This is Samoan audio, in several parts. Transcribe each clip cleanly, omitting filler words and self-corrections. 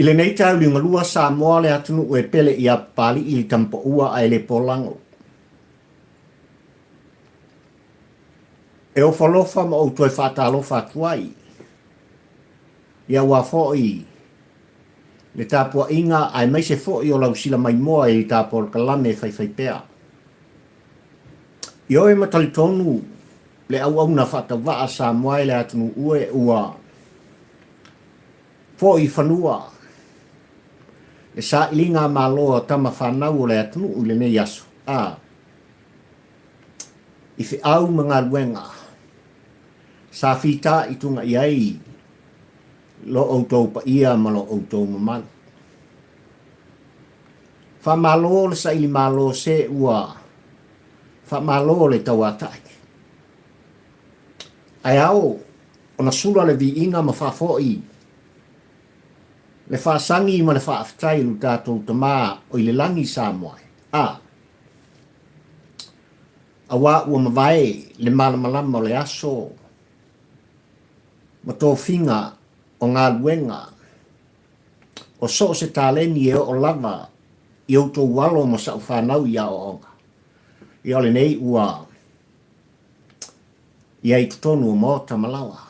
I lenei tauliugalua Samoa le atunuu e pele ia Papali'i i Tampaua ae le polago. E ofo alofa ma ou toe faatalofa atu ai ia aua foi le tapuaiga aemaise foi o lau sila maimoa i ta polokalame faifaipea. Ioe ma talitonu le auauna faatauvaa Samoa e le atunuu e ua foi i fanua le sailiga malo a tama fanau o le atunuu i lenei aso, a i feau ma galuega sa fitaituga i ai lo outou paia ma lo outou mamalu. Faamalo le saili malo se ua faamalo le tauatai. Ae ao ona sula le viiga ma faafoi le faasagi ma le faafetai i lo tatou Tama o i le lagi Samoa e, a aua ua mavae le malamalama o le aso ma tofiga o galuega o so o se taleni e oo lava i outou alo ma sa'u fanau i aoaoga. Ia o lenei ua i ai i totonu o maota ma laoa.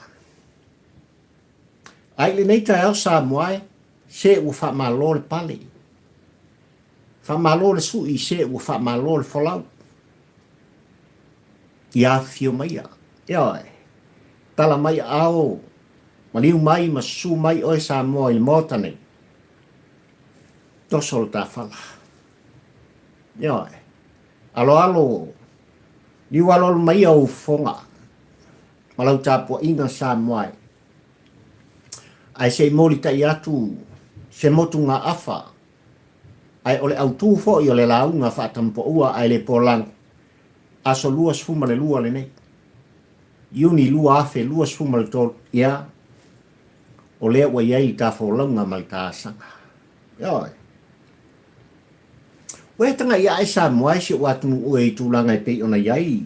A i lenei taeao Samoa e, se ua faamalo le pale, faamalo le su'i, se ua faamalo le folau. Ia afifio maia, ioe, tala mai aao, maliu mai ma susu mai oe Samoa i le Maota nei. Toso le tafala. Ioe, aloalo, liu aloalo maia ou fofoga ma lau tapuaiga Samoa e. Ae se i molitai atu se motugaafa, ae o le autu foi o le lauga faatampoua ae le polago, aso 22 lenei, Iuni 2023, ia, o lea ua i ai le ta folauga ma le ta asaga. Ioe. Ua e tagai ae Samoa e si ou atunuu e i tulaga e pei ona i ai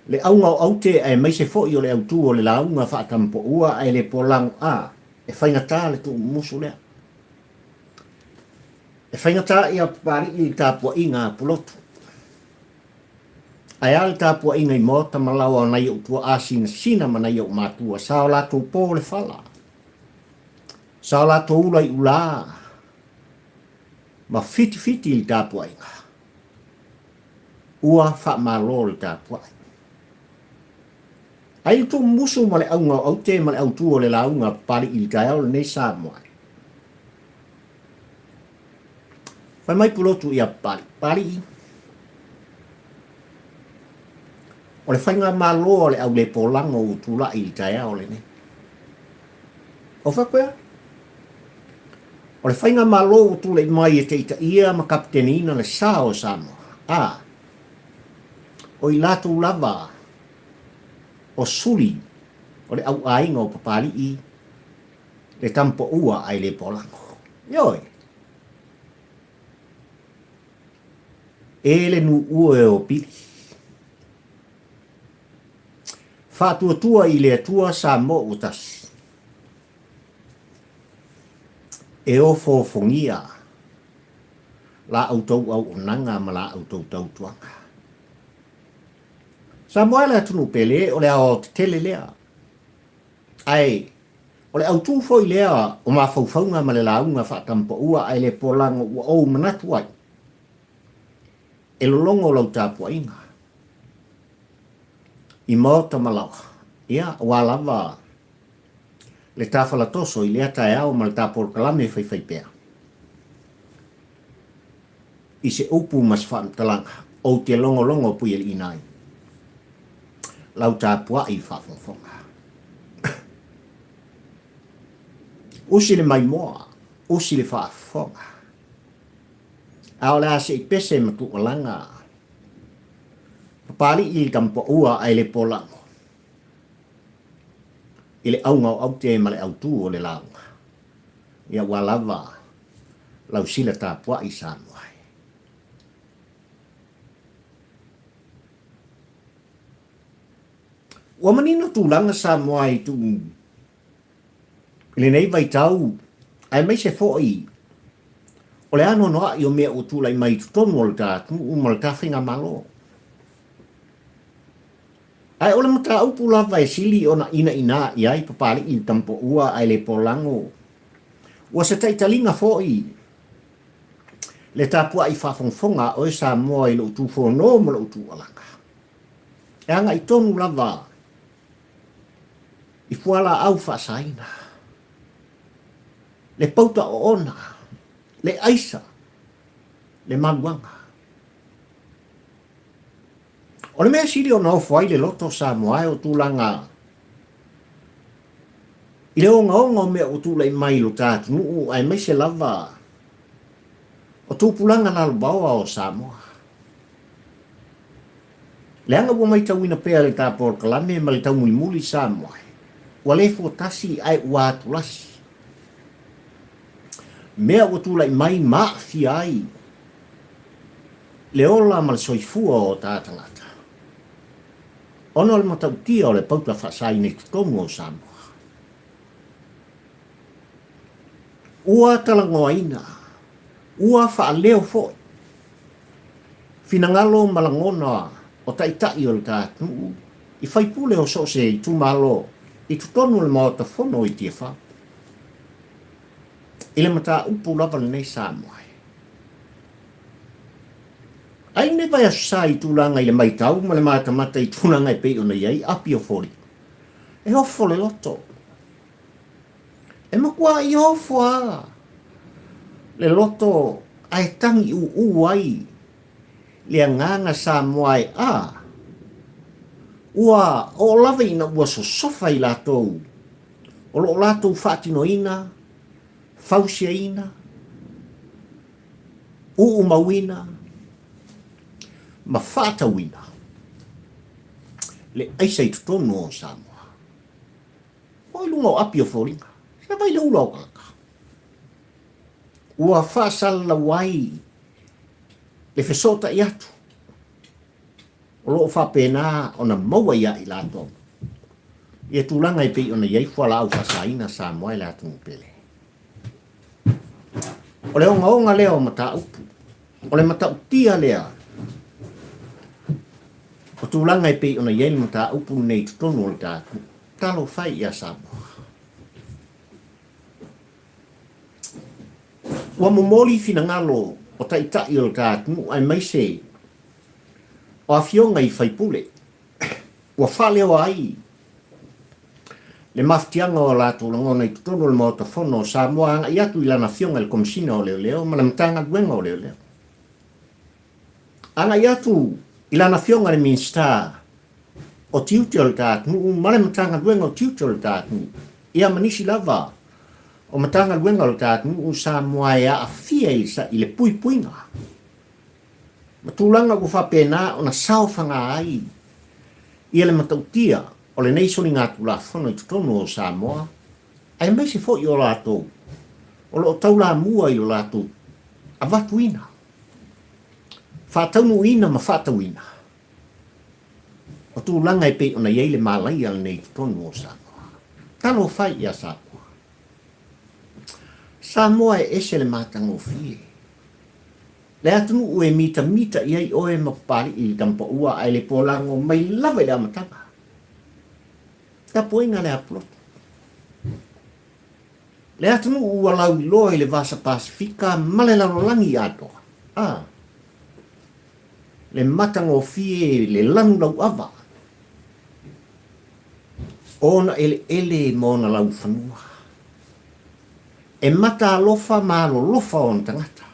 le auga o aute aemaise foi o le autu o le lauga faatampoua ae le polago a e faigata le tuumumusu lea. E faigata ia Papali'i le tapuaiga a Pulotu. Ae a le tapuaiga i maota ma laoa o nai ou tuaa sinasina ma nai ou matua, sa o latou po le fala, sa o latou ula i ulā ma fitifiti i le tapuaiga. Ua faamalo le tapuai. Ai le tuumusu ma le auga o aute ma le autu o le lauga a Papali'i i le taeao lenei Samoa. Fai mai Pulotu ia Papali'i, Papali'i, o le faigamalo a le aulepolago ua tulai i le taeao lenei. O fai koe? O le faigamalo ua tulai mai e taitaia ma kapiteniina le sa o Samoa, a o i latou lava o suli o le auaiga o Papali'i le tampoua ae le polago. Ioe. E le nuu e o Pili. Faatuatua i le Atua Samoa ua tasi. E ofoofogia la outou auaunaga ma la outou tautuaga. Samoa e le atunuu pele, o le aoaotetele lea. Ae o le autu foi lea o mafaufauga ma le lauga faatampaua ae le polago ua ou manatu ai, e lologo lau tapuaiga i maota ma laoa, ia, aua lava le tafalatoso i lea taeao ma le ta polokalame faifaipea. I se upu ma se faamatalaga, ou te logologo puialiiina ai lau tapuai faafogafoga. Usi le maimoa, usi le faafofoga. A o le a se i pese ma tuualaga, Papali'i i Tampaua ae le polago i le auga o aute ma le autū o le lauga. Ia ua lava lau sila tapuai Samoa e. Ua manino tulaga Samoa i tuu i lenei vaitau. Aemaise foi o le anoanoai o mea ua tulai mai i totonu o le ta atunuu ma le ta faigamalo. Ae o le mataupu lava e sili ona inaina i ai Papalii le Tamapoua ae le Polago, ua se taitaliga foi le tapuai faafogafoga a oe Samoa i lou tufono ma lou tuualaga. E agai tonu lava i fualaau faasaina, le pauta oona, le aisa, le maluaga. O le mea sili ona ofo ai le loto Samoa e o tulaga i le ogaoga o mea ua tulai mai i lo ta atunuu aemaise lava o tupulaga lalovaoa o Samoa. Leaga ua maitauina pea le ta polokalame ma le taumulimuli Samoa ua le fuatasi ae ua atulasi. Mea ua tulai mai ma aafia ai le ola ma le soifua o ta tagata ona o le matautia o le pauta faasaina i totonu o Samoa. Ua talanoaina, ua faaleo foi finagalo ma lagona o taitai o le ta atunuu i faipule o so o se itumalo i totonu o le Maota Fono i Tiafau. I le mataupu lava lenei Samoa e. Ai lenei vaiaso sa i tulaga i le maitau ma le matamata i tulaga e pei ona i ai api o foliga. E ofo le loto. E matuai ofo lava le loto ae tagi uu ai le agaga Samoa e a ua oo lava ina ua sosofa i latou o lo o latou faatinoina, fausiaina, uumauina ma faatauina le aisa i totonu o Samoa. O i luga o api o foliga, se vai le ula o tagata. Ua faasalalau ai le fesootai atu o lo o faapena ona maua ia i latou ia tulaga e pei ona i ai fualaau faasaina Samoa e le atunuu pele. O le ogaoga lea o mataupu, o le matautia lea o tulaga e pei ona i ai le mataupu lenei i totonu o le tatou Talofa e ia Samoa. Ua momoli finagalo o taitai o le ta atunuu aemaise o afioga i faipule ua faaleoa ai le mafatiaga o latou lagona i totonu o le Maota Fono o Samoa agai atu i lana Afioga i le Komesina o Leoleo ma le Matagaluega o Leoleo. Agai atu i lana Afioga i le Minisita o Tiute o le ta atunuu ma le Matagaluega o Tiute o le ta atunuu, ia ma nisi lava o Matagaluega o le ta atunuu Samoa e aafia i le puipuiga ma tulaga ua faapena ona saofaga ai ia le matautia o lenei soligatulafono i totonu o Samoa, aemaise foi o latou o lo o taulamua i lo latou avatuina, faataunuuina ma faatauina o tulaga e pei ona i ai le malaia lenei i totonu o Samoa. Talofa e ia Samoa. Samoa e ese le matagofie. Le atunuu e mitamita i ai oe ma Papalii i le Tamapaua ae le polago mai lava i le amataga. Tapuaiga le Apuloto. Le atunuu ua lauiloa i le Vasa Pasefika ma le lalolagi atoa. A. Le matagofie le lanu lauava. Ona eleele ma ona laufanua. E mataalofa ma alolofa ona tagata.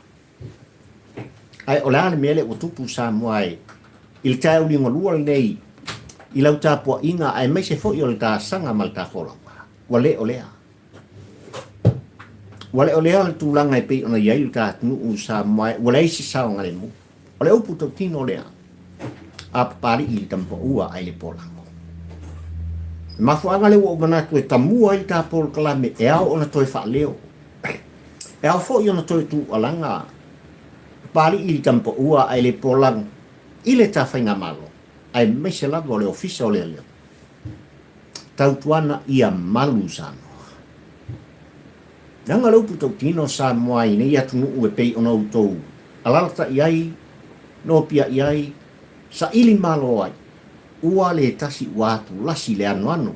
Ae o le a le mea lea ua tupu Samoa e i le taeao liugalua lenei i lau tapuaiga aemaise foi o le ta saga ma le ta folauga? Ua le o lea. Ua le o lea le tulaga e pei ona i ai le ta atunuu Samoa e ua leai se saogalemu. O le upu tautino lea a Papalii i le Tamapaua ae le Polago. Le mafuaaga lea ua ou manatu e tamua ai le ta polokalame e ao ona toe faaleo. E ao foi ona toe tuualaga Papalii i le Tamapaua ae le Polago i le ta faigamalo aemaise lava o le Ofisa o Leaga le upu tautino Samoa i nei atunuu e pei ona outou alalatai ai, nopiai ai, saili malo ai, ua le tasi ua atulasi le anoano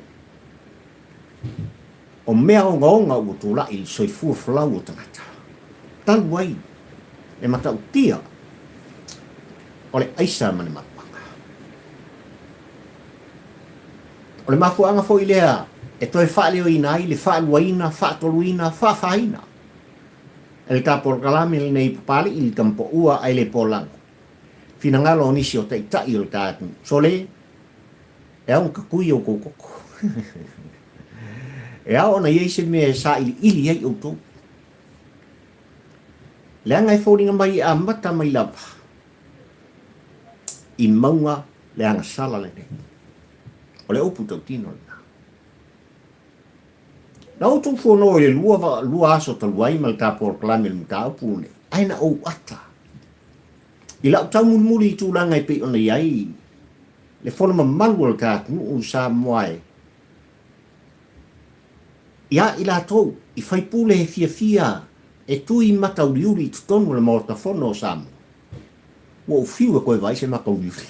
o mea ogaoga ua tulai i le soifua folau o tagata, talu ai le matautia o le aisa ma le maluaga. O le mafuaaga foi lea e toe faaleoina ai le faaluaina, faatoluina, faafāina e le ta polokalame lenei Papalii i le Tamapoua ae le Polago finagalo o nisi o taitai o le ta atunuu. Sole, e ao ona tatui outou toto. E ao ona i ai se mea e sailiili ai outou. Leaga e foliga mai e amata mai lava i mauga le agasala lenei. O le upu tautino lena. Na ou tuufono i le 22 aso talu ai ma le ta polokalame i le mataupu lenei, ae na ou ata i lau taumulimuli i tulaga e pei ona i ai le fono mamalu o le ta atunuu i Samoa e ia i latou i faipule e fiafia e tui mata uliuli i totonu o le Maota Fono o Samoa. Ua ou fiu e toe vaai se mata uliuli.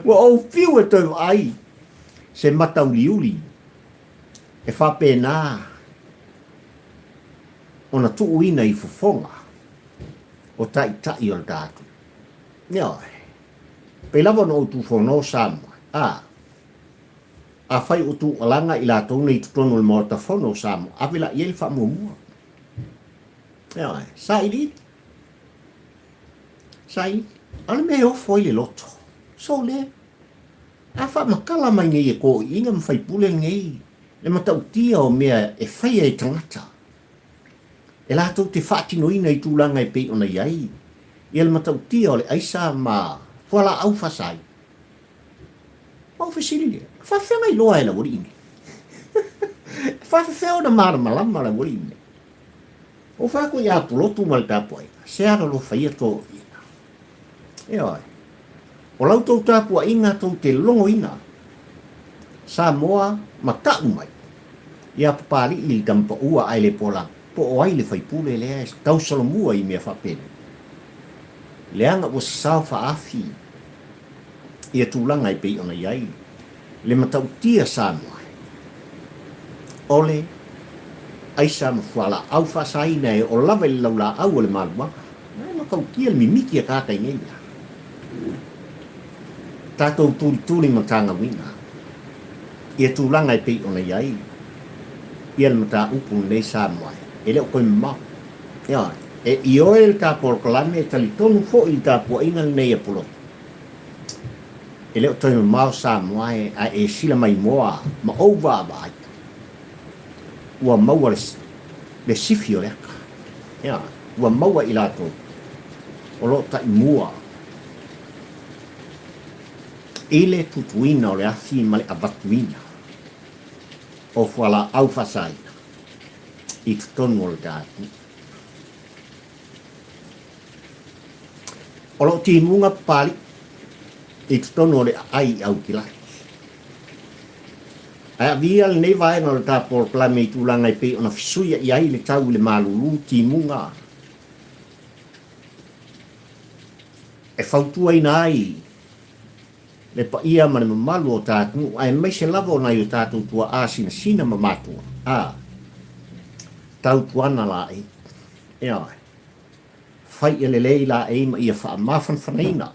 Ua ou fiu e toe vaai se mata uliuli e faapena ona tuuina i fofoga o taitai o le ta atunuu. Ioe. Pei lava ona ou tufono Samoa, a, afai ua tuualaga i latou nei i totonu o le Maota Fono o Samoa, ave la i ai le faamuamua. Ioe, sailiili. Sailiili. A o le mea e ofo ai le loto, sole, a faamatala mai nei e toeaiina ma faipule nei le matautia o mea e faia e tagata e latou te faatinoina i tulaga e pei ona i ai ia le matautia o le aisa ma fualaau faasaina. Ua ou fesili lea, e faafefea ona iloa e le aualii nei? E faafefea ona malamalama le aualii nei? Ua ou fai atu ia Pulotu ma le tapuaiga, se alolofa ia toeaiina. Ioe. O la outou tapuaiga tou te logoina Samoa ma ta'u mai ia Papali'i i le tamapaua ae le Pola po o ai le faipule lea e tausolomua i mea faapenei. Leaga ua sasao faaafi ia tulaga e pei ona i ai le matautia Samoa o le aisa ma fualaau faasaina e oo lava i le laulaau o le maluaga. E matautia le mimiti a tagata i nei mea. Tatou tulituli ma tagauina ia tulaga e pei ona i ai ia le mataupu lenei Samoa e le o toe mamao. Ioe, e ioe le ta polokalame e talitonu foi i le tapuaiga lenei a Pulotu. E le o toe mamao Samoa e ae e sila maimoa ma ou vaavaai ua maua le sifi o le aka. Ioe, ua maua i latou o lo o taimua i le tutuina o le afi ma le avatuina o fualaau faasaina i totonu o le tatou. O lo o timuga Papali'i i totonu o le aai i Aukilaki. Ae avia lenei vaega o le ta polokalame i tulaga e pei ona fesuia'i ai le tau i le malulu timuga e fautuaina ai le paia ma le mamalu o ta atunuu aemaise lava o nai o tatou tuaa sinasina ma matua, a tautuana laei. Ioe. Fai ia lelei laei ma ia faamafanafanaina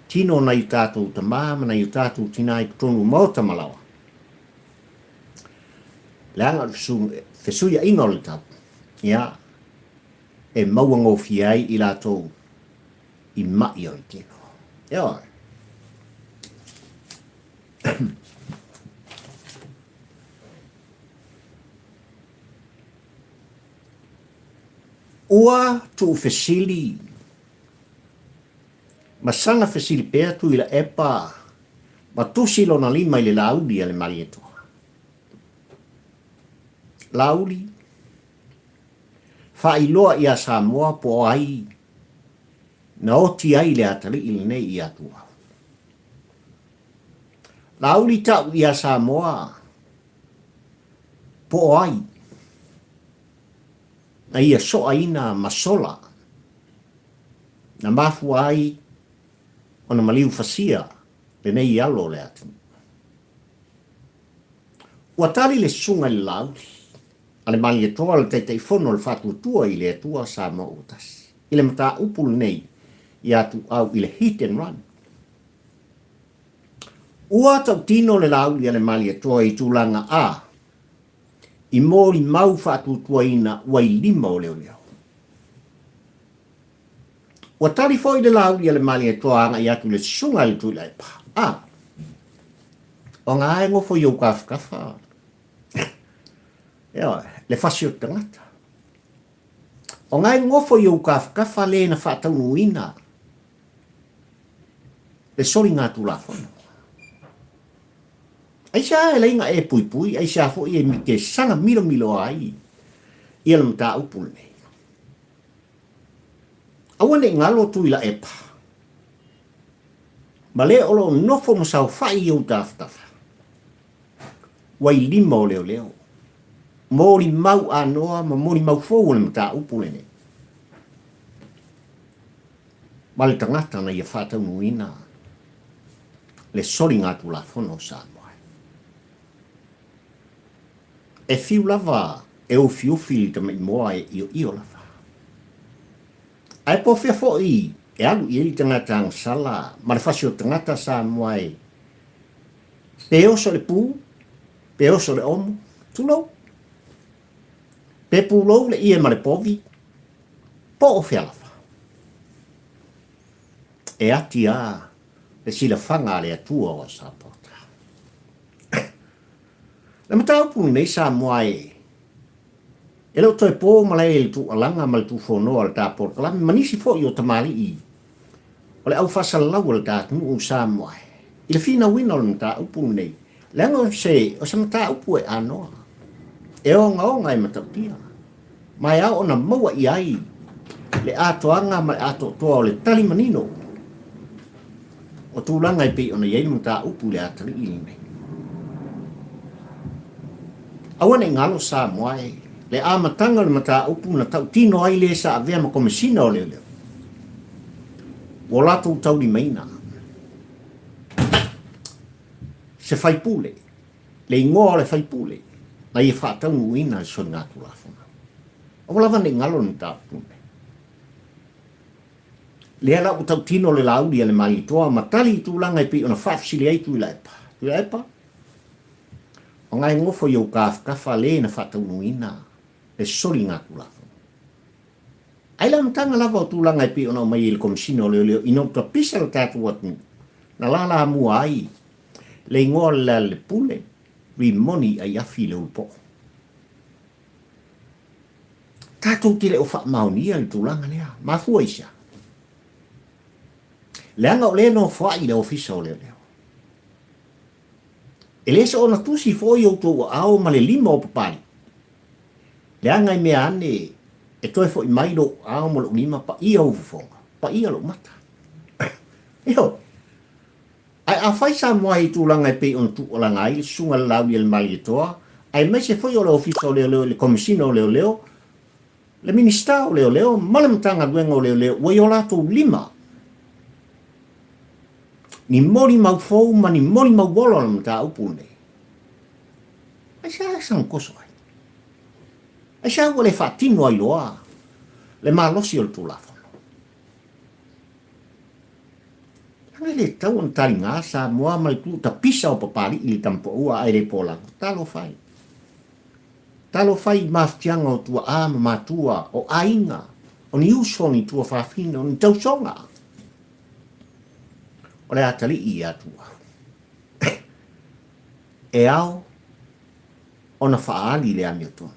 tino o nai o tatou tama ma nai o tatou tina i totonu o maota ma laoa. Leaga o le fesuiaiga o le tau, ia, e mauagofie ai i latou i maʻi o le tino. Ioe. Ua tuufesili ma saga fesili pea Tuilaepa ma tusi lona lima i le Laauli a le Malietoa. Laauli, faailoa iā Samoa po o ai na oti ai le atalii lenei i Atuau. Laauli ta'u iā Samoa. Po o ai na ia soaina ma sola na mafua ai ona maliu fasia lenei alo o le atunuu. Ua tali le susuga i le Laauli a le Malietoa le Taitaifono o le Faatuatua i le Atua Samoa Ua Tasi i le mataupu lenei ia Tuuau i le hit and run. Ua tautino le Laauli a le Malietoa i tulaga A i molimau faatuatuaina ua i lima o leoleo. Ua tali foi le Laauli a le Malietoa agai atu i le susuga i le Tuilaepa, A, o ga e nofo i ou tafatafa, ioe, le fasi o le tagata. O ga e nofo i ou tafatafa le na faataunuuina le soligatulafono. Aisea e laina e puipui, aisea foi e mite saga milomiloa ai ia le mataupu lenei. Aua ne i galo Tuilaepa, ma le o lo o nofo ma saofai i ou tafatafa, ua i lima o leoleo, molimau anoa ma molimau fou o le mataupu lenei, ma le tagata na ia faataunuuina le soligatulafono o Samoa. E fiu lava e ufiufi le tamaimoa e ioio lava. Ae po fea foi e alu i ai le tagata agasala ma le fasi o tagata Samoa e pe oso le pu, pe oso le omo, tulou. Pe pulou le ie ma le povi, po o fea lava. E ati a le silafaga a le Atua o Sapota. Le mataupu lenei Samoa e e le o toe po malae i le tuualaga ma le tuufonoa o le ta polokalame ma nisi foi o tamalii o le au faasalalau o le ta atunuu Samoa e i le finauina o le mataupu lenei leaga o se o se mataupu e anoa e ogaoga e matautia ma e ao ona maua i ai le atoaga ma le atoatoa o le tali manino o tulaga e pei ona i ai le mataupu i le atalii lenei. Aua ne i galo Samoa e le amataga o le mataupu na tautino ai le sa avea ma Komesina o Leoleo ua latou taulimaina se faipule, le igoa o le faipule na ia faataunuuina le soligatulafono. Aua lava ne i galo le mataupu lenei. Lea la ua tautino le Laauli a le Malietoa ma tali i tulaga e pei ona faafesili ai Tuilaepa. Tuilaepa, O ga e nofo i ou tafatafa le na faataunuuina le soligatulafono. Ai le amataga lava o tulaga e pei ona aumai ai le Komesina o Leoleo ina ua tapisa le tatou atunuu na lalamua ai le igoa o le Lealailepule, Rimoni Aiafi i le Ulupoo. Tatou te le o faamaonia le tulaga lea. Mafua i sea? Leaga o lea e nofoai i le Ofisa o Leoleo. E le soona tusi foi outou aao ma le lima o Papalii. Leaga i mea ane e toe foi mai lou aao ma lou lima paia ou fofoga, paia lou mata. Ioe. Ae afai Samoa i tulaga e pei ona tuualaga ai le Susuga i le Lauli a le Malietoa, aemaise foi o le Ofisa o Leoleo i le Komesina o Leoleo, le Minisita o Leoleo ma le Matagaluega o Leoleo ua i o latou lima ni molimau fou ma ni molimau ola o le mataupu lenei, aisea e sagotoso ai? Aisea ua le faatino ai loa le malosi o le Tulafono? Leaga e le tatau ona taliga Samoa ma le tuu tapisa o Papalii i le Tamapuaua ae le polago. Talofa e. Talofa i mafatiaga o tuaa ma matua, o aiga, o ni uso, o ni tuafafine, o ni tausoga. O le atalii ia Tuau. E ao ona faaali le amiotonu.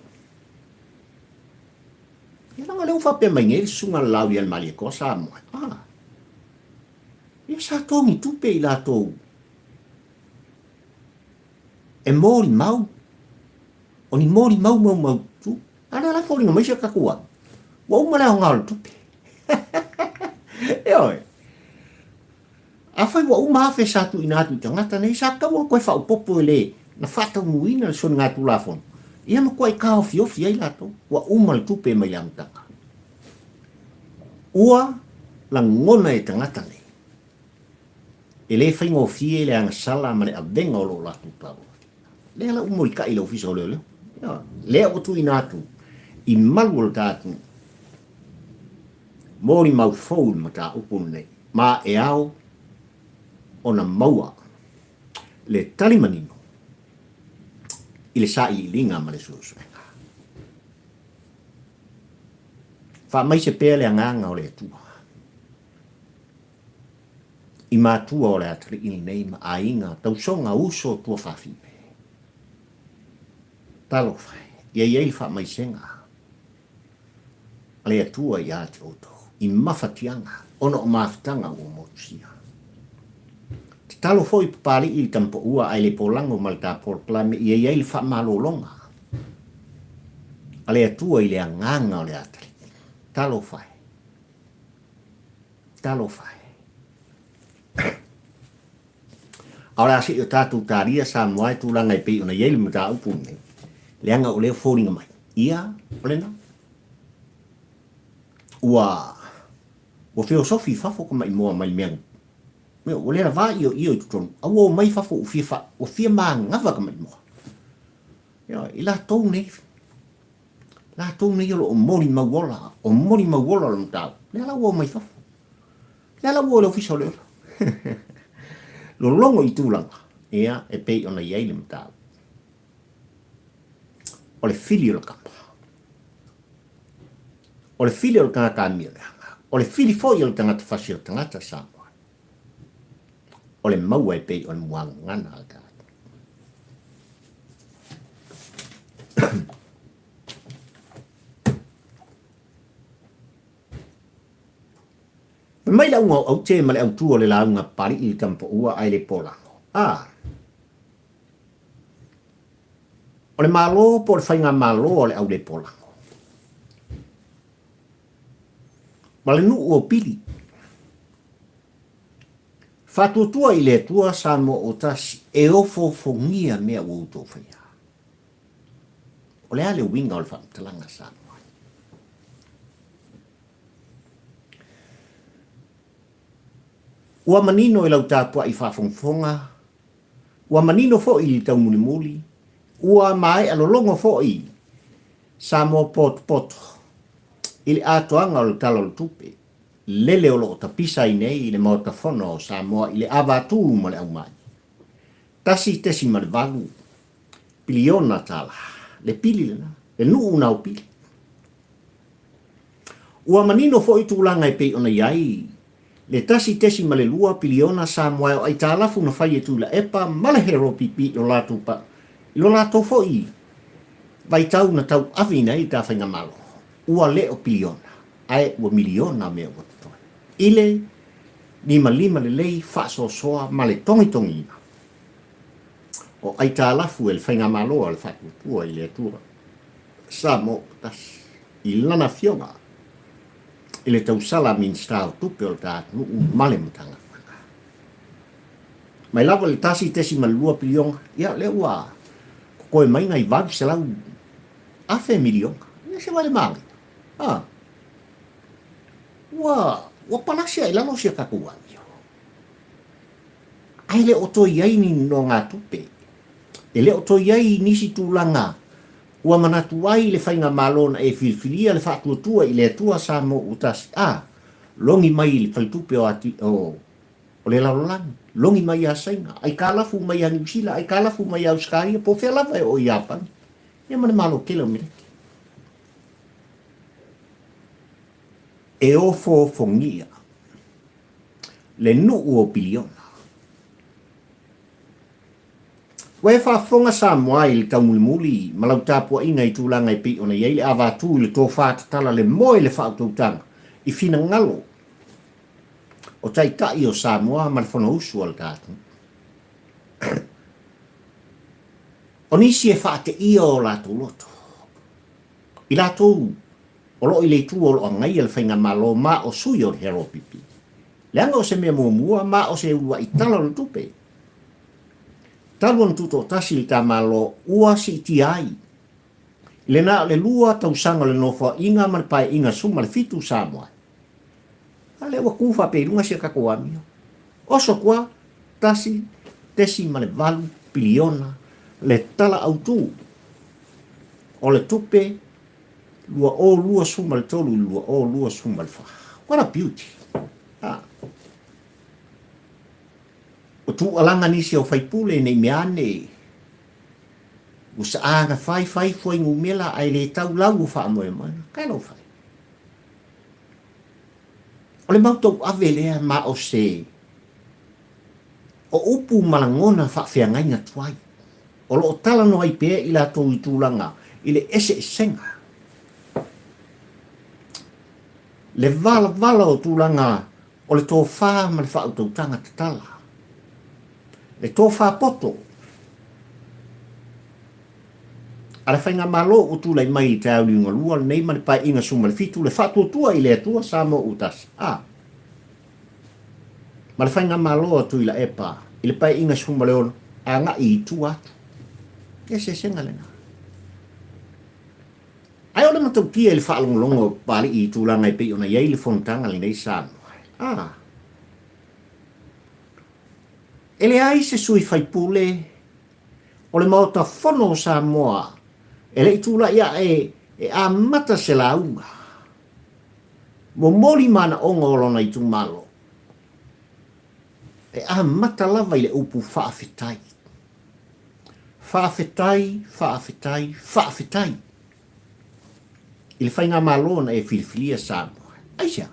Ia leaga o lea ua faapea mai nei le susuga a le Lauli a le Malietoa Samoa, a, ia sa togi tupe i latou e molimau, o ni molimau maumaututu. A lea la e foliga mai si a tatou alu, ua uma le aoga o le tupe. Ioe. Afai ua uma afe sa tuuina atu i tagata nei, sa tatau ona toe faaopoopo e le na faataunuuina le soligatulafono. Ia matuai taofiofi ai latou, ua uma le tupe mai le amataga. Ua lagona e tagata nei, e le faigofie le agasala ma le avega o lo o latou tauofi. Lea la ua mulitai i le Ofisa o Leoleo. Ioe. Lea ua tuuina atu i malu o le ta atunuu molimau fou i le mataupu lenei, ma e ao ona maua le tali manino i le sailiiliga ma le suesuega. Faamaise pea le agaga o le Atua i matua o le atalii lenei ma aiga, tausoga, uso, tuafafine. Talofa e, ia i ai le faamaisega a le Atua ia te outou i mafatiaga ona o mafutaga ua motusia. Tatalo foi Papalii i le Tamapaua ae le polago ma le ta polokalame ia i ai le faamalologa a le Atua i le agaga o le atalii. Talofa e! Talofa e! A o le a se i o tatou talia Samoa e tulaga e pei ona i ai le mataupu lenei, leaga o lea foliga mai, ia, o lena. Ua, ua feosofi i fafo ka maimoa mai le mea, mea ua le lavā ioio i totonu, a ua omai fafo ua fia fa, ua fia manava ka maimoa. Ioe, i latou nei, latou nei o lo o molimau ola, o molimau ola o le mataupu, lea la ua omai fafo. Lea la ua o le Ofisa o Leoleo. Lologo i tulaga, ia, e pei ona i ai le mataupu. O le fili o le kapa. O le fili o le tagata amio leaga. O le fili foi o le tagata fasi o le tagata Samoa. O le maua e pei o le muagagana a le tagata. Fai mai le auga o Aute ma le autu o le lauga Papali'i i le Tamapaua ae le Polago. A. O le Malo po o le Faigamalo a le Aulepolago. Ma le nuu o Pili. Faatuatua i le Atua Samoa o tasi e ofoofogia mea ua outou faia. O le a le uiga o le faamatalaga Samoa? Ua manino i lau tapuai faafogafoga, ua manino foi i le taumulimuli, ua maea lologo foi Samoa potopoto i le atoaga o le Tala o le Tupe, lele o lo o tapisa ai nei le Maota Fono o Samoa i le avatū ma le aumai. 1.8 piliona tala, le pili lena, le nuu na o pili. Ua manino foi tulaga e pei ona i ai le 1.2 piliona Samoa o aitalafu na fai e Tuilaepa ma le HRPP i lo latou pa, i lo latou foi vaitau na tauaveina ai le ta faigamalo. Ua le o piliona, ae ua miliona mea ua totoe. I le limalima lelei faasoasoa ma le togitogiina o aitalafu e le faigamalo a le Faatuatua i le Atua Samoa Tasi i lana afioga i le tausala Minisita o Tupe o le ta atunuu ma le Matagaluega. Mai lava i le 1.2 piliona, ia lea ua totoe mai nai 800 afe miliona. Ia se vale manaia. Ha. Ua, ua palasi ae i lalo si a tatou amio. Ae le o toe i ai ni nonogatupe. E le o toe i ai nisi tulaga ua manatu ai le faigamalo na e filifilia le faatuatua i le Atua Samoa ua tasi, a, logi mai i le faletupe o ati, o, o le lalolagi, logi mai ia Saina, aikalafu mai ia Niu Sila, aikalafu mai ia Ausetalia, po o fea lava e oo i Iapani, ia ma le Malo tele o Meleki. E ofoofogia le nuu o piliona. Ua e faafofoga Samoa i le taumulimuli ma lau tapuaiga i tulaga e pei ona i ai le avatū i le tofa tatala le moe le faautautaga i finagalo o Taitai o Samoa ma le Fonousu a le ta atunuu. O nisi e faateia o latou loto, i latou o lo o i le itu o lo o agaia le Faigamalo ma o sui o le HRPP. Leaga o se mea muamua ma o se uluai tala o le tupe. Talu ona tutoatasi le ta Malo ua siitia ai. I le na o le lua tausaga o le Nofoaiga ma le Paeaiga 17 Samoa, a lea ua tu faapea i luga si a tatou amio. Oso atu lava, 1.8 piliona le Tala Autu o le Tupe 2023 i le 2024. What a beauty! Ah. Ua tuualaga nisi o faipule nei mea ane ua saa na fai fai fuainumela ae le tau lau o faamoemoega. Talofa e. O le mau tauave lea ma o se o upu ma lagona faafeagaiga tuai o lo o talanoa ai pea i latou i tulaga i le eseesega, le valavala o tulaga o le tofa ma le faautautaga tatala, le tofa poto a le Faigamalo ua tulai mai i le taeao liugalua lenei ma le Paeaiga 17, le Faatuatua i le Atua Samoa ua Tasi, a, ma le Faigamalo a Tuilaepa i le Paeaiga 16, agai i tua atu. Eseesega lena. Ae o le matautia i le faalogologo o Papalii i tulaga e pei ona i ai le fonotaga lenei Samoa, a, e leai se sui faipule o le Maota Fono o Samoa e le i tulai ae e amata se lauga momoli manaoga o lona itumalo, e amata lava i le upu faafetai. Faafetai, faafetai, faafetai i le Faigamalo na e filifilia Samoa. Aisea?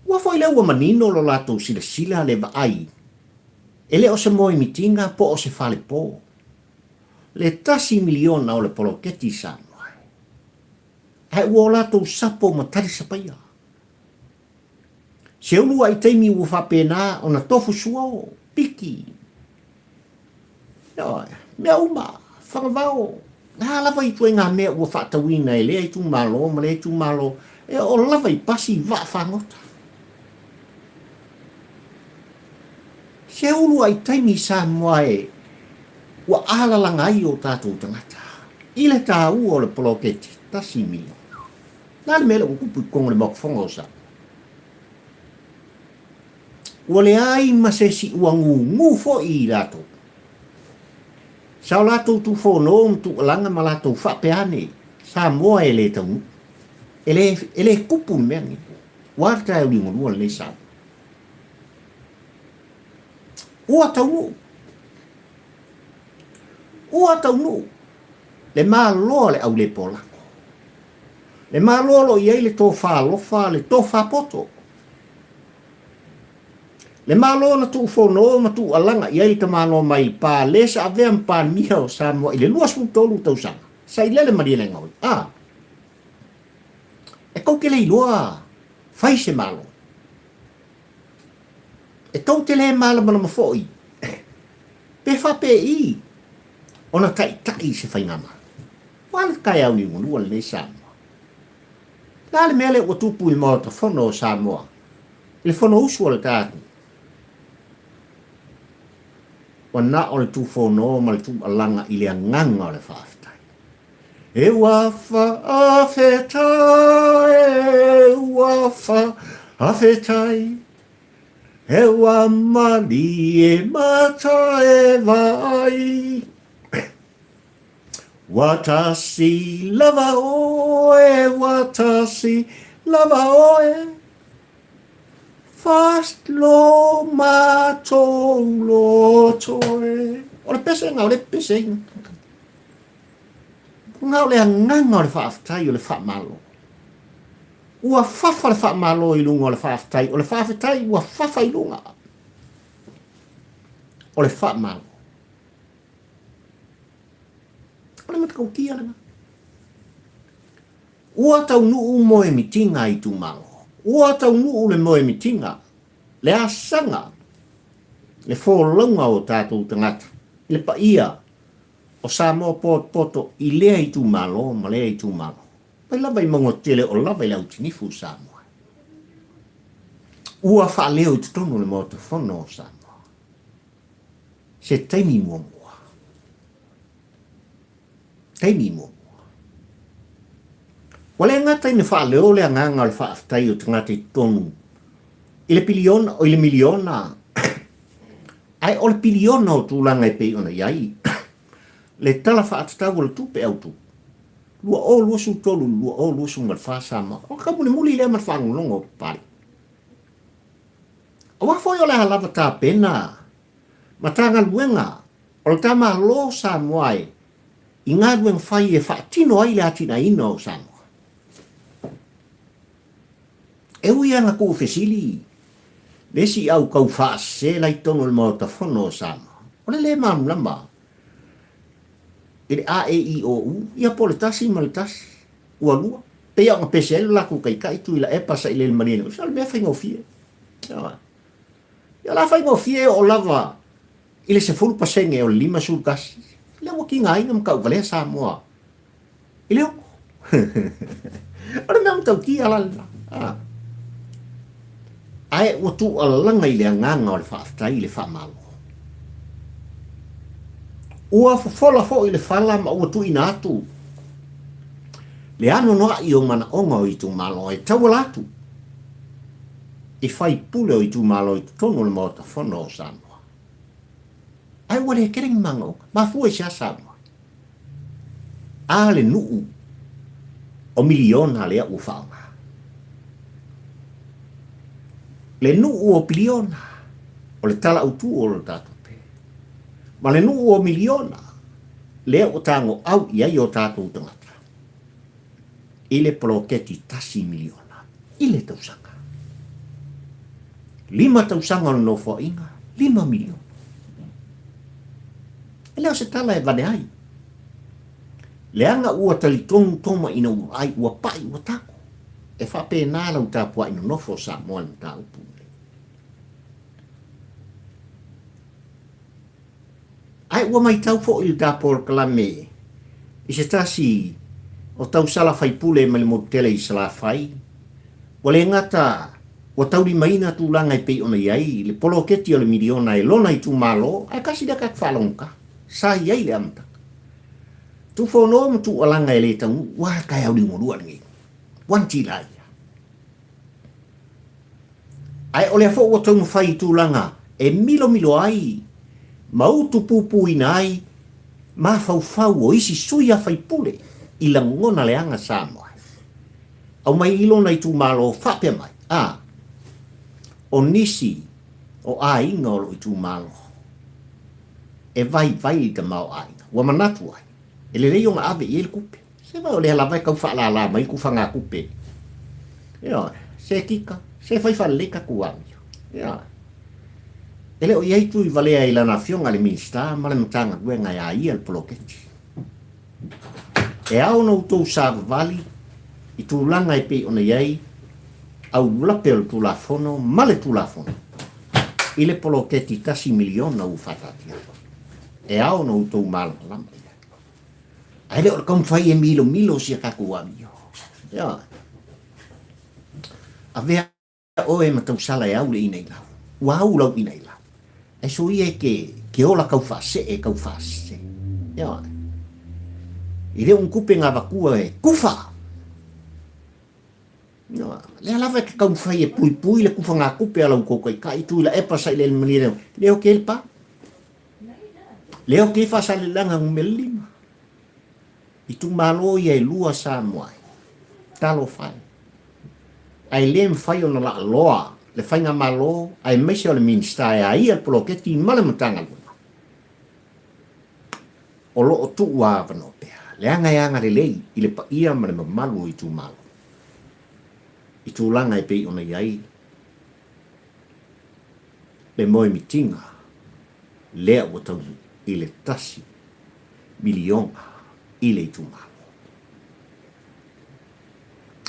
Ua foi lea ua manino lo latou silasila le vaai e le o se moemitiga po o se falepo le tasi miliona o le poloketi Samoa ae ua o latou sapo ma talisapaia. Se uluai taimi ua faapena ona tofu suo, piki, ioe, mea uma, fagavao, a lava ituaiga mea ua faatauina e lea itumalo ma lea itumalo, e oo lava i pasi vaa fagota. Se uluai taimi Samoa e ua alalaga ai o tatou tagata i le taua o le poloketi $1 miliona. Le a le mea lea ua tupu i totonu o le Maota Fono o Samoa? Ua leai ma se isi ua gugu foi i latou. Sa o latou tufono ma tuualaga ma latou faapea ane, Samoa e le taunuu. E le, e le tupu le mea lenei. Ua a le taeao liugalua lenei Samoa? Ua taunuu. Ua taunuu le Malo a le aulepolako. Le Malo o lo o i ai le tofa alofa, le tofa poto. Le Malo na tuufono ma tuualaga i ai le tamaloa mai le pa le sa avea ma Palemia o Samoa i le 23 tausaga, Sailele Malielegaoi. A. E tou te le iloa fai se Malo. E tou te le malamalama foi pe faapei ona taitai se faigamalo. Ua le taeao liugalua lenei Samoa. Le a le mea lea ua tupu i le Maota Fono o Samoa i le Fonousu a le tatou? Ua na o le tufono ma le tuualaga i le agaga o le faafetai. E ua faafetai, e ua faafetai, e ua malie mata e vaai. Ua tasi lava oe, ua tasi lava oe, First lo matou loto e. O le pesega, o le peseina. Na o le agaga o le faafetai o le faamalo. Ua fafa le faamalo i luga o le faafetai, o le faafetai ua fafa i luga o le faamalo. O le matautia lena. Ua taunuu moemitiga a itumalo. Ua taunuu le moemitiga, le asaga, le folauga o tatou tagata i le paia o Samoa potopoto i lea itumalo ma lea itumalo, mai lava i mauga tele o lava i le autinifu o Samoa. Ua faaleo i totonu o le Maota Fono o Samoa se taimi muamua. Taimi muamua. Ua le gata ina faaleo le agaga o le faafetai o tagata i totonu i le piliona, i le miliona, ae o le piliona o tulaga e pei ona i ai le Tala Faatatau o le Tupe Autu 2023 i le 2024 Samoa. O le taumulimuli lea ma le faalogologo o Papalii. Aua foi o le a lava tapena Matagaluega o le ta Malo o Samoa e i galuega fai e faatino ai le atinaeina o Samoa. E ui lava ina tuufesili le isi au tau faasese la i totonu o le Maota Fono o Samoa, o le le malamalama i le a, e, i, o, u, ia po o le tasi ma le tasi, ua lua. Pei lava ona pese ai lo latou taitai Tuilaepa Sailele Malielegaoi, o le mea faigofie. Ia o le a faigofie e oo lava i le 10% o le 51, lea ua tigaina ma tauvalea Samoa i le 6. O le mea matautia la lena. Ae ua tuualalaga i le agaga o le faafetai i le faamalo. Ua fofola foi le fala ma ua tuuina atu le anoanoai o manaoga o itumalo e tauala atu i faipule o itumalo i totonu o le Maota Fono o Samoa. Ae ua le tele ni magaoga. Mafua i se a Samoa? A le nuu o miliona lea ua faaaoga. Le nuu o piliona o le Tala Autu o le tatou tupe. Ma le nuu o miliona lea ua tagoau i ai o tatou tagata i le poloketi $1 miliona i le tausaga. Lima tausaga o le nofoaiga, $5 miliona. E le o se tala e vane ai. Leaga ua talitonu Toma ina ua vaai, ua pai, ua tago. E faapena lau tapuai nonofo o Samoa i le mataupu lenei. Ae ua matau foi le ta polokalame i se tasi o tausala faipule mai le motu tele i Salafai, ua le gata ua taulimaina tulaga e pei ona i ai le poloketi o le miliona e lona itumalo, ae tasi lea tatou faalogogata sa i ai le amataga. Tufono ma tuualaga e le taunuu, ua taeao liugalua lenei. One tila ia. Ae o lea foi ua taumafai i tulaga e milomilo ai ma utupupuina ai mafaufau o isi sui a faipule i lagona leaga Samoa. Aumai i lona itumalo faapea mai, a, o nisi o aiga o lou itumalo e vaivai le tamaoaiga, ua manatu ai, e lelei ona ave i ai le tupe. Se vai o lea lava e tau faalala mai ku fagatupe. Ioe, se kika, se fai faalelei tatou amio. Ioe. E le o i ai tui valea i lana afioga i le Minisita ma le Matagaluega e a ia le poloketi. E ao ona outou savavali i tulaga e pei ona i ai aulape o le Tulafono ma le Tulafono i le poloketi $1 miliona ua faataatia. E ao ona outou malamalama i ai. Ae le o le taumafai e milomilo si a tatou amio. Ioe. Avea oe ma tausala e au le inailau. Ua au lau inailau. Ae soia e ke, ke ola kau faasee, kau faasese. Ioe. I le unkupe ngā vatua e kufa. Ioe. Lea lava e te taumafai e puipui le kufa ngā kupe a lau kou taitai, tui la epa sa i le malie leo. Leo ke le pa. Lea o kei Faasaleleaga numera lima. Itumalo ia e lua Samoa ai. Talofa e. Ae le mafai ona laaloa le faigamalo aemaise o le Minisita e a ia le poloketi ma le Matagaluega. O lo o tuu avanoa pea, leaga e agalelei i le paia ma le mamalu o itumalo i tulaga e pei ona i ai le moemitiga lea ua taunuu i le $1 miliona i le itumalo.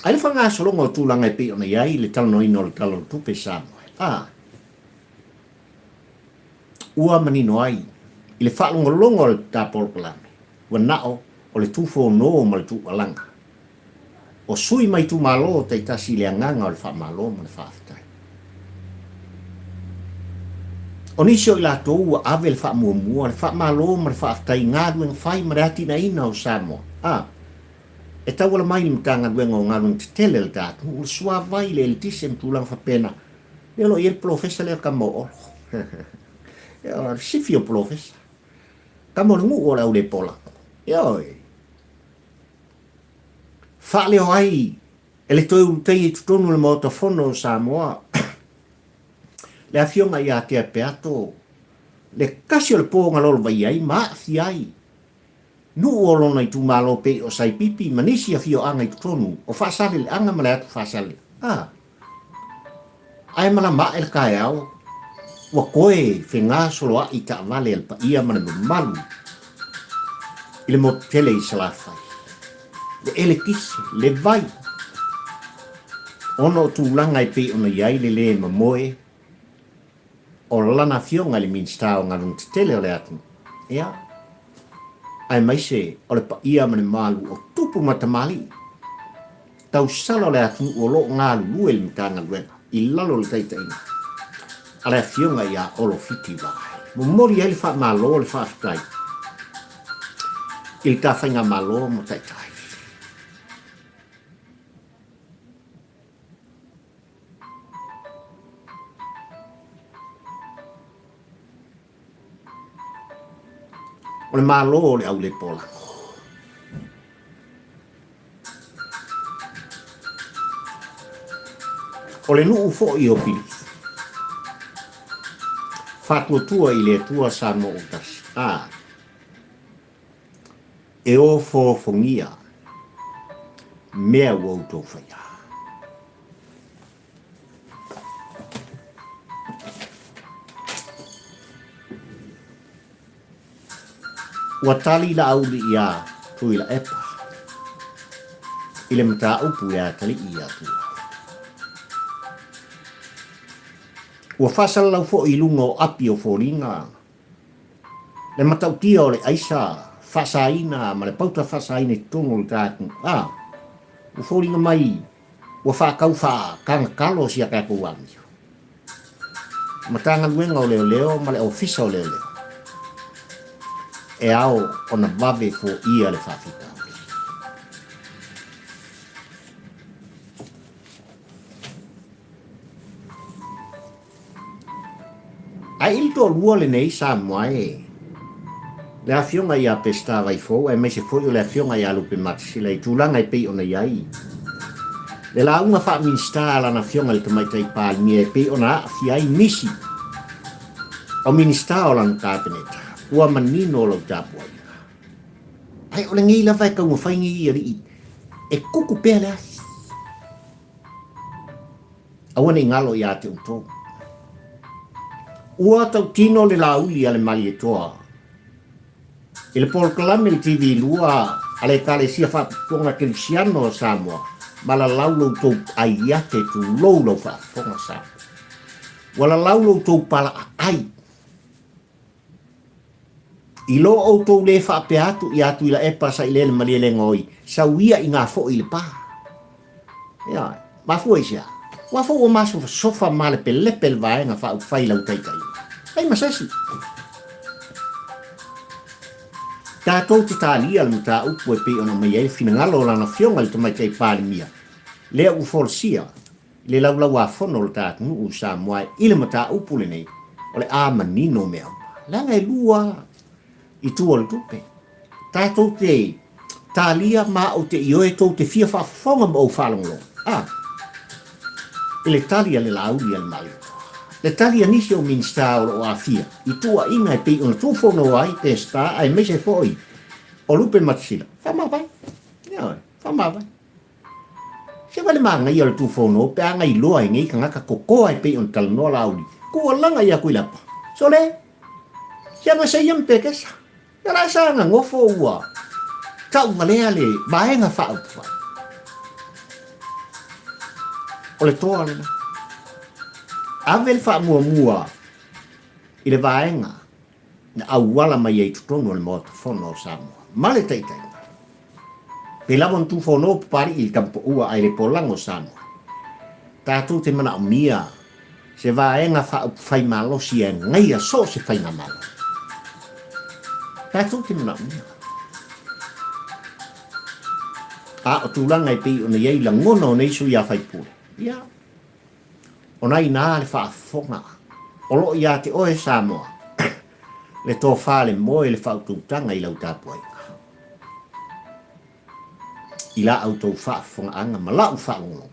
Ai le faagasologa o tulaga e pei ona i ai le talanoaina o le Tala o le Tupe i Samoa, a ua manino ai i le faalogologo a le ta polokalame, ua nao o le tufono ma le tuualaga o sui ma itumalo taitasi i le agaga o le faamalo ma le faafetai. O nisi o i latou ua ave le faamuamua, le faamalo ma le faafetai i galuega fai ma le atinaeina o Samoa. A E tauala mai i le Matagaluega o Galuega Tetele a le ta atunuu, le suavai, le eletise ma tulaga faapena. Lea o lo o i ai le polofesa lea o le tama o Olo. Ioe, o le sifi o polofesa. Tama o le nuu o le Aulepola. Ioe. Faaleo ai e le toe ulutaia i totonu o le Maota Fono o Samoa le Afioga ia Tea Peato, le tasi o le po na lolovai ai ma aafia ai nuu o lona itumalo pei o Saipipi ma nisi afioaga i totonu o Faasaleleaga ma le atu Faasaleleaga. A! Ae malama ae le taeao, ua toe fegasoloai taavale a le paia ma le mamalu i le motu tele i Salafai, le eletise, le vai, ona o tulaga e pei ona i ai le lē mamoe o lana afioga i le Minisita o Galuega Tetele o le atunuu, ia, aemaise o le paia ma le mamalu o tupu ma tamalii tausala o le atunuu o lo o galulue i le Matagaluega i lalo o le taitaiga a le Afioga ia Olo Fiti Vaai. Momoli ai le faamalo le faafetai i le ta Faigamalo ma Taitai. O le Malo o le Aulepolago. O le nuu foi o Pilifi. Faatuatua i le Atua Samoa ua tasi. A. E ofoofogia mea ua outou faia. Ua tali Laauli iā Tuilaepa i le mataupu i atalii iā Tuilaepa. Ua faasalalau foi i luga o api o foliga le matautia o le aisa faasaina ma le pauta faasaina i totonu o le ta atunuu. A, ua foliga mai ua faatau faatagatalo si a tatou amio. Matagaluega o Leoleo ma le Ofisa o Leoleo e ao ona vave foia le faafitauli. Ae i le toalua lenei Samoa e, le Afioga ia Peseta Vaifou aemaise foi o le Afioga ia Lupe Matasila i tulaga e pei ona i ai le lauga faa-Minisita a lana Afioga i le Tamaitai Palemia e pei ona aafia ai nisi o Minisita o lana Kapeneta, ua manino lau tapuaiga. Ae o lenei lava e taumafai nei alii e kuku pea le afi. Aua ne i galo ia te outou. Ua tautino le lāuli a le Malietoa i le polokalame i le TV 2 a le Ekalesia Faaputuputuga Kerisiano o Samoa, ma lalau lo outou aiate tulou lau faafofoga Samoa. Ua lalau lo outou palaaai I lo outou lē faapea atu ia Tuilaepa Sailele Malielegaoi, sau ia i ngā foi i le pā. Ioe, mafua i se a? Ua foi ua masofasofa malepelepe le vaega faaupufai i lau taitaiga. Ai ma se isi. Tatou te talia le mataupu e pei ona aumai ai le finagalo o Lana Afioga i le Tamaitai Palemia, lea ua folasia i le Laulau-a-Fono o le ta atunuu i Samoa i le mataupu lenei, o le a manino mea uma. Leaga e lua itu o le tupe. Tatou te talia ma ou te ioe tou te fia faafofoga ma ou faalogologo, a, i le tali a le Laauli a le Malietoa. Le tali a nisi o Minisita o lo o aafia i tuuaiga e pei ona tuufonoa ai Peseta aemaise foi o Lupe Matasila, faamavae. Ioe, faamavae. Se wale manaia o le Tufono pe a iloa e nei tagata kokoa e pei ona talanoa Laauli, kualaga ia Tuilaepa. Sole! Se aga seia ma pekesa. Ia la sa aga nofo ua tauvalea le vaega faaupufai. O le toa lena. Ave le faamuamua i le vaega na auala mai ai i totonu o le Maota Fono o Samoa ma le taitaiga. Pei lava ona tufono Papali'i i le Tamapoua ae le polago o Samoa. Tatou te manaomia Se vaega faaupufai malosi e agaia so o se faigamalo. Tatou te manaomia. A o tulaga e pei ona i ai lagona o nei sui a faipule, ia, ona inā le faafofoga o lo o ia te oe Samoa le tofa le moe le faautautaga i lau tapuaiga. I la outou faafofogaaga ma la'u faalogologo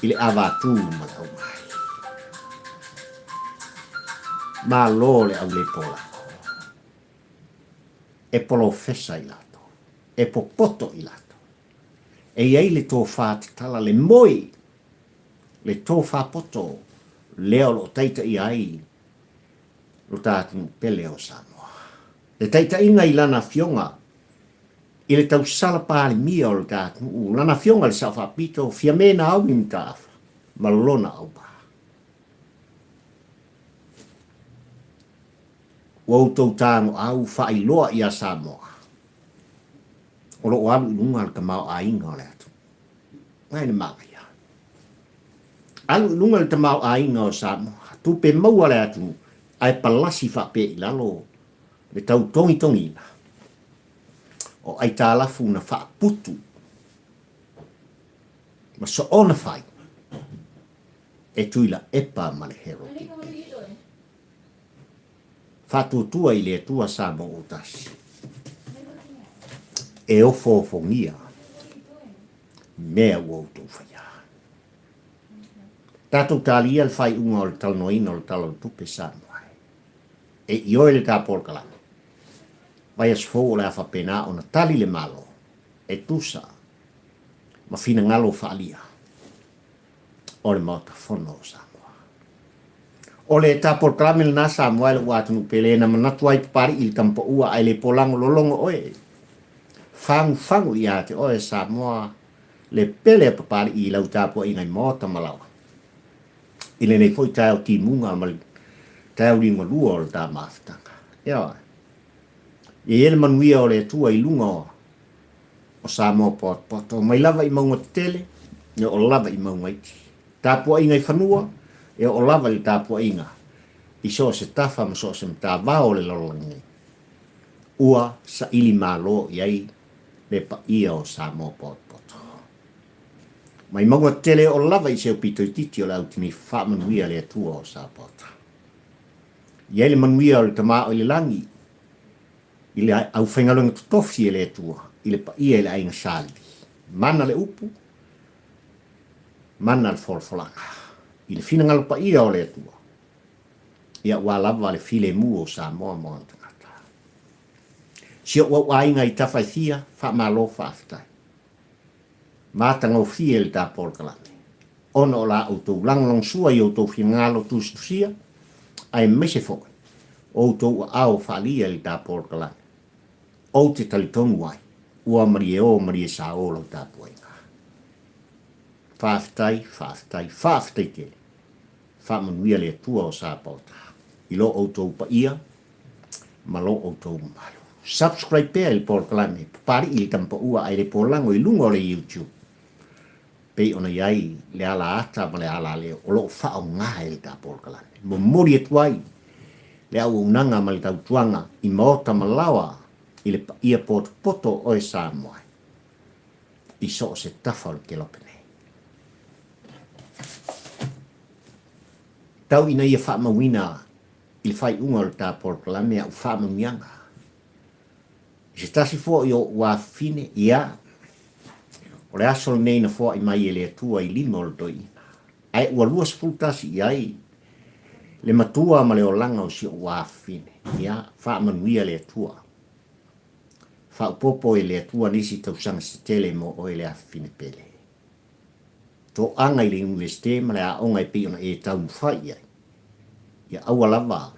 i le avatū ma le aumai. Malo le aulēpōlago e polofesa i latou, e popoto i latou. E i ai le tofā tatala, le moe, le tofā poto lea o lo o taitaia ai lo ta atunuu pele o Samoa. Le taitaiga i Lana Afioga i le tausala Palemia o le ta atunuu, Lana Afioga i le Sao Faapito, Fiame Naomi Mataafa ma lona auvaa. Ua outou tagoau faailoa ia Samoa o lo o alu i luga le tamaoaiga o le atunuu. Ngai le manaia. Alu i luga le tamaoaiga o Samoa, tupe maua a le atunuu, ae palasi faapea i lalo le tau togitogiina o aitalafu na faaputu ma soona fai e Tuilaepa ma le Harold Digby. Faatuatua i le Atua Samoa ua tasi e ofoofogia mea ua outou faia. Tatou talia le faaiuga o le talanoaina o le Tala o le Tupe Samoa e ioe le ta polokalame. Vaiaso fou o le a faapena ona tali le Malo e tusa ma finagalo faaalia o le Maota Fono o Samoa. O le ta polokalame lena Samoa e lou atunuu pele na manatu ai Papali'i i le tamapaua ae le polago lologo oe. Fagufagu ia te oe Samoa le pele a Papali'i i lau tapuaiga i maota ma laoa. I lenei foi taeao timuga ma le taeao liugalua o le ta mafutaga. Ioe. Ia i ai le manuia o le Atua i luga o Samoa poatopoto, mai lava i mauga tetele, e oo lava i mauga iti. Tapuaiga i fanua, e oo lava i le tapuaiga i so o se tafa ma so o se matavao o le lalolagi nei. Ua saili malo i ai le paia o Samoa poatopoto. Mai mauga tetele e oo lava i se aupito itiiti o le autini faamanuia le Atua o Sapoata. I ai le manuia o le Tama o i le lagi, i le aufaigaluega totofi e le Atua, i le paia i le aiga Salivi. Mana le upu, mana le folafolaga. I le finagalo paia o le Atua, ia ua lava le filemu o Samoa ma ona tagata. Si ou au aiga i Tafaifia, faamalo faafetai. Matagofie le ta polokalame, ona o la outou lagolagosua i outou finagalo tusitusia, aemaise foi o outou aao faaalia i le ta polokalame. Ou te talitonu ai, ua malie o malie sao lau tapuaiga. Faafetai, faafetai, faafetai tele. Faamanuia le Atua o Sapaota i lo outou paia ma lo outou mamalu. Subscribe pea i le polokalame Papali'i i le Tamapaua ae le Polago i luga o le YouTube pei ona i ai le ala ata ma le ala leo o lo o faaaoga e le ta polokalame. Momoli atu ai le auaunaga ma le tautuaga i maota ma laoa i le paia potopoto o oe Samoa i so o se tafa o le kelope nei. Tau ina ia faamauina i le faaiuga o le ta polokalame a'u faamanuiaga. I se tasi fo'i o o'u afafine, ia, o le aso lenei na foa'i mai e le Atua i lima o le toeaina, ae ua 21 i ai le matua ma le olaga o si o'u afafine. Ia, faamanuia le Atua. Faaopoopo e le Atua nisi tausaga se tele mo oe le afafine pele. Toaga i le Iunivesite ma le aoga e pei ona e taumafai i ai. Ia aua lava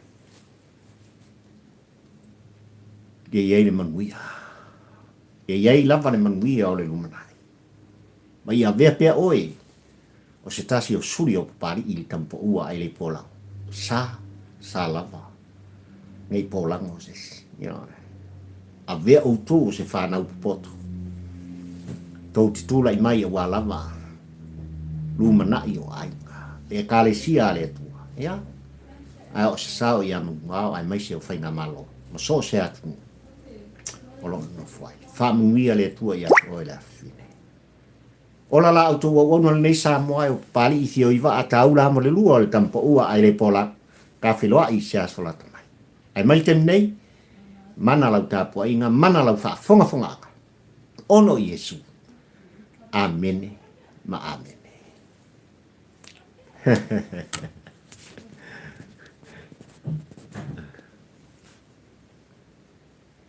ia i ai le manuia. Ia i ai lava le manuia o le lumanai. Ma ia avea pea oe o se tasi o suli o Papali'i i le tamapaua ae le polago. Sa, sa lava. Nei polago se isi. Ioe. Avea outou o se fanau popoto. Tou te tulai mai aua lava lumanai o aiga. Le Ekalesia a le Atua, ia, ae o se sao ia Manuvao aemaise o Faigamalo ma so o se atunuu o lo o nonofo ai. Faamanuia le Atua ia te oe le afafine. Ola la outou auauna lenei Samoa e o Papalii Fioivaa Taula mo le lua o le Tamapaua ae le pola ka feloai i se aso lata mai. Ae mai le taimi nei, mana lau tapuaiga, mana lau faafogafogaaga. Ona o Iesu. Amene ma amene.